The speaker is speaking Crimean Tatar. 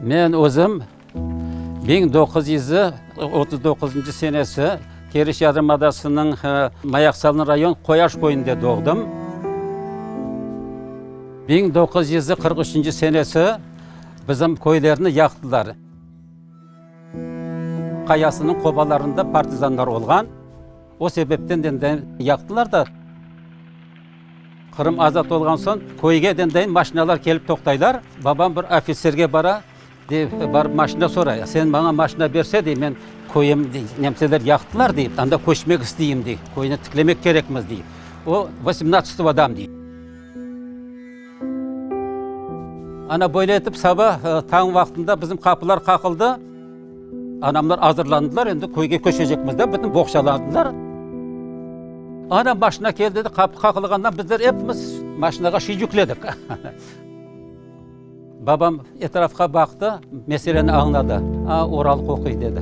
Men özüm 1939 senesi Keriç yarımadasınıñ Mayaqsalnı rayon Qoyaş köyünde doğdım. 1943 senesi bizim köylerni yaqtılar. Qayasınıñ qobalarında partizanlar olğan. O sebepten de yaqtılar da. Qırım azat olğan soñ köyge dendayin maşinalar kelip toqtaylar. Babam bir ofitserge bara, dey, barıp maşina soray. Sen maña maşina berse, dey, men köyüm, dey, nemseler yaqtılar, dey, anda köçmek isteyim, dey, köyni tiklemek kerekmiz, dey. O, vosemnadtsatogo dam, dey. Ana böyle etip saba tañ vaqtında bizim qapılar qaqıldı. Anamlar azırlandılar, endi köyge köçecekmiz dep, bütün boğçalandılar. Ana maşina keldi dedi, qapı qaqılğandan bizler epimiz maşinağa şiy yükledik. Babam etrafqa baqtı, meseleni añladı. A, Oral qoquy, dedi.